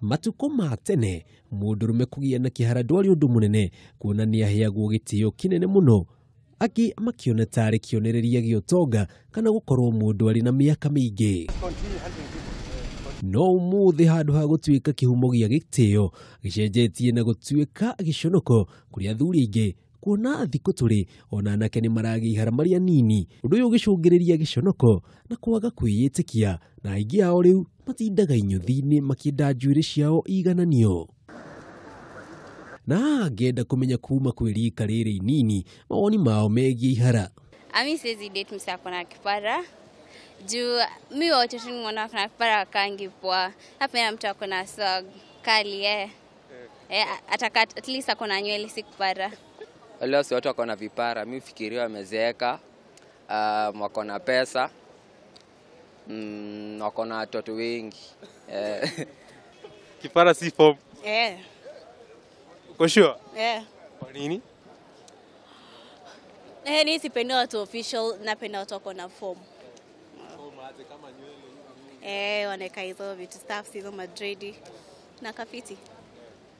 Matukũ ma tene mũndũrũme kũgĩa na kĩhara ndwarĩ ũndũ mũnene, kuona nĩ aheagwo gĩtĩo kĩnene mũno, angĩ makĩona tarĩ kĩonereria gĩa ũtonga kana gũkorwo mũndũ arĩ na mĩaka mĩingĩ. No ũmũthĩ handũ ha gũtuĩka kĩhumo gĩa gĩtĩo gĩcenjetie na gũtuĩka gĩconoko kũrĩ athuri aingĩ, kuona thikũ tũrĩ ona anake nĩ maragĩa ihara marĩ anini, ũndũ ũyũ ũgĩcũngĩrĩria gĩconoko na kwaga kwĩĩtĩkia, na aingĩ ao rĩu matindaga inyũthi-inĩ makĩenda njuĩrĩ ciao igananio. Na ngenda kũmenya kuma kwĩ rika rĩrĩ inini mawoni mao megiĩ ihara. Ami siwezi date msee ako na kipara juu mi wote tu nimeona wako na kipara wakangi poa. Napenda mtu ako na swag kali, ataka at least ako na nywele, si kipara. Wale wasi watu wako na vipara, mi fikiria wamezeeka, wako na pesa, wako na watoto wengi. Kipara si form. Uko sure? Kwa nini? Ni sipendi watu official, napenda watu wako na form. Wanaweka hizo vitu stuff, hizo madredi na kafiti.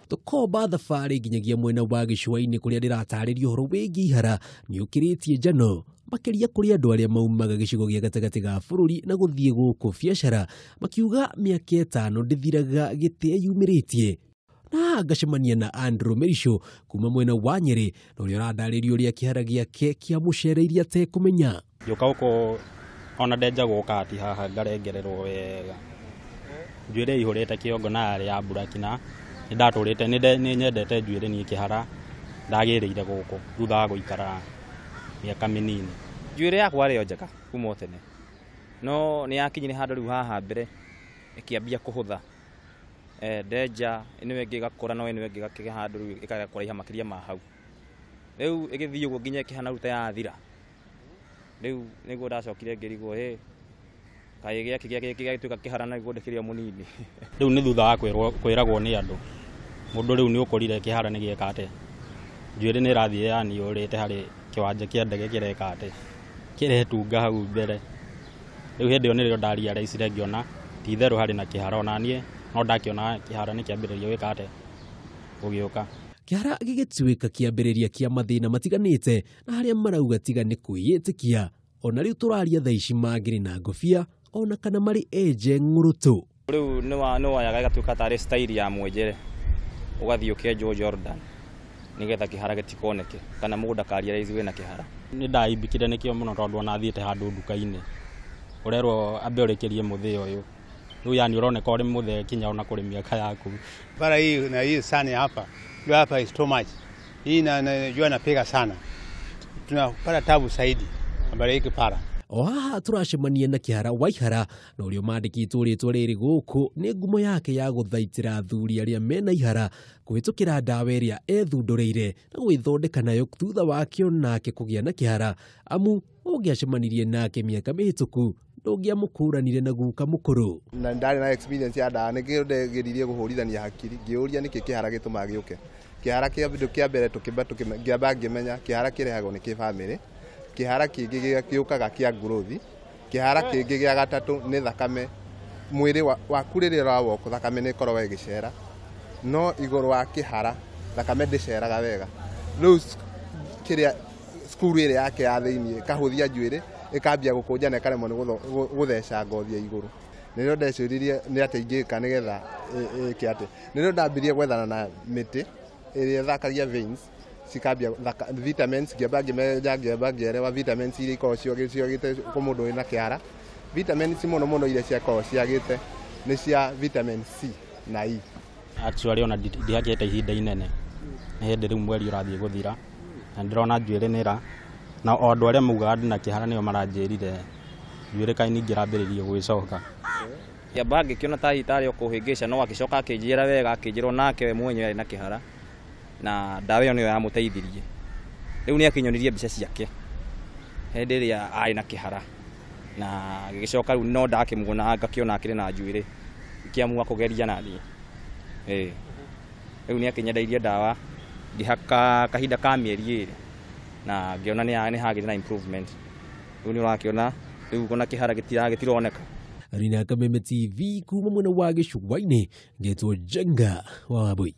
Tũkomba thabarĩ nginyagia mwena wa gĩcũa-inĩ kũrĩa ndĩratarĩrio ũhoro wĩgiĩ ihara nĩ ũkĩrĩtie njano, makĩria kũrĩ andũ arĩa maumaga gĩcigo gĩa gatagatĩ ga bũrũri na gũthiĩ gũkũ biacara, makiuga mĩaka 5 ndĩthiraga gĩtĩ yumĩrĩtie. Na ngacemania na Andrew Merisho kuma mwena wa Nyeri, na ũrĩa ũrandarĩria ũrĩa kĩhara gĩake kĩamũcereirie atekũmenya. Ngĩũka gũkũ ona ndenja gũka ati haha ngarengererwo wega, njuĩrĩ ĩihũrĩte kĩongo na yarĩ ya mburaki, na nĩndatũrĩte nĩ nyendete njuĩrĩ niĩ kĩhara ndagĩrĩire gũkũ thutha wa gũikara mĩaka mĩnini. Njuĩrĩ yakwa yarĩ o njega kuma o tene, no nĩ yakinyire handũ rĩu haha mbere ĩkĩambia kũhũtha. Ndenja ĩno ĩngĩ ĩgakũra, no ĩno ĩngĩ ĩgakĩgĩa handũ rĩu ĩkaga kũraiha makĩria ma hau. Rĩu ĩgĩthiĩ ũguo nginya ĩkĩhana rĩu ta yathira. Rĩu nĩguo ndacokire ngĩrigwo, hĩ, kaĩ gĩakĩ gĩatuĩka kĩhara na nĩguo ndĩkĩrĩ o mũnini. Rĩu nĩ thutha wa kwĩragwo nĩ andũ, mũndũ rĩu nĩ ũkũrire kĩhara nĩ gĩeka atĩa, njuĩrĩ nĩ ĩrathiĩ yani yũrĩte harĩ kĩwanja kĩa ndege kĩreka atĩa, kĩretunga hau mbere. Rĩu hĩndĩ ĩyo nĩrĩo ndarealize ngĩona ti itherũ harĩ na kĩhara, ona niĩ no ndakĩona kĩhara nĩ kĩambĩrĩria gwĩka atĩa, gũgĩũka. Kĩhara gĩgĩtuĩka kĩambĩrĩria kĩa mathĩna matiganĩte, na harĩa marauga tiga nĩ kwĩĩtĩkia, ona rĩu tũraria thaa ici mangĩrĩ na ngobia ona kana marĩ enje ng'ũrũtũ. Rĩu nĩ woyaga ĩgatuĩka tarĩ style ya mwenjere, ũgathiĩ ũkenjwo Jordan nĩgetha kĩhara gĩtikoneke kana mũndũ ndakarealize wĩna kĩhara. Nĩ ndaimbĩkire nĩkĩo mũno tondũ ona thiĩte handũ nduka-inĩ ũrerwo ambe ũrĩkĩrie mũthĩ ũyũ, rĩu yani ũroneka ũrĩ mũthee kinya ona kũrĩ mĩaka yaku. Bara hii na hii sana hapa ndio hapa is too much. Hii na jua napiga sana, tunapata tabu zaidi habari hii kipara. O haha tũracemania na kĩhara wa ihara, na ũrĩa mandĩkĩtwo rĩtwa rĩrĩ gũkũ nĩ ngumo yake ya gũthaitĩra athuri arĩa mena ihara kũhĩtũkĩra ndawa ĩrĩa ethundũrĩire na gwĩthondeka nayo thutha wake onake kũgĩa na kĩhara, amu ũngĩacemanirie nake mĩaka mĩhĩtũku ndũngĩamũkũranire na guka mũkũrũ. Na ndarĩ na experience ya ndawa, nĩkĩo ndageririe kũhũrithania hakiri ngĩũria nĩkĩ kĩhara gĩtũmaga gĩũke. Kĩhara kĩa kĩndũ kĩa mbere ngĩamba ngĩmenya kĩhara kĩrehagwo nĩ kĩbamĩrĩ, kĩhara kĩngĩ gĩũkaga kĩa growth, kĩhara kĩngĩ gĩa gatatũ nĩ thakame. Mwĩrĩ waku rĩrĩa ũrawokwo thakame nĩ ĩkoragwo ĩgĩcera, no igũrũ wa kĩhara thakame ndĩceraga wega. Rĩu kĩrĩa skuru ĩrĩa yake ya thĩiniĩ ĩkahũthia njuĩrĩ, ĩkambia gũkũnja na ĩkaremwo nĩ gũtheca ngothi ya igũrũ. Nĩrĩo ndeciririe nĩ atĩa ingĩka nĩgetha ĩke atĩ, nĩrĩo ndambirie gwethana na mĩtĩ ĩrĩa ĩthakagia veins, cikambia vitamins, ngĩamba ngĩmenya, ngĩamba ngĩerewa vitamins iria ikoragwo ciagĩte kwa mũndũ wĩna kĩhara. Vitamins mũno mũno iria ciakoragwo ciagĩte nĩ cia vitamin C na E. Actually ona ndihakĩte ihinda inene, nĩ hĩndĩ rĩu mweri ũrathiĩ gũthira na ndĩrona njuĩrĩ nĩ ĩra, na o andũ arĩa maugaga ndĩna kĩhara nĩo maranjĩrire njuĩrĩ kaĩ ningĩ ĩrambĩrĩria gwĩcoka. Ngĩamba ngĩkĩona ta hihi tarĩ o kũhĩngĩca, no akĩcoka akĩnjĩra wega, akĩnjĩra onake we mwenyewe arĩ na kĩhara na ndawa ĩyo nĩyo yamũteithirie. Rĩu nĩ akĩnyonirie mbica ciake hĩndĩ ĩrĩa arĩ na kĩhara, na gĩgĩcoka rĩu no ndakĩmuona ngakĩona akĩrĩ na njuĩrĩ, ngĩamua kũgeria naniĩ. Rĩu nĩ akĩnyendeirie ndawa ngĩhaka kahinda ka mĩeri 2 na ngĩona nĩ hagĩrĩ na improvement. Rĩu nĩ ũrakĩona rĩu ona kĩhara gĩtironeka. Rina Kameme TV kuma mwena wa gĩcũa-inĩ, ngetwo Njenga wa Wambui.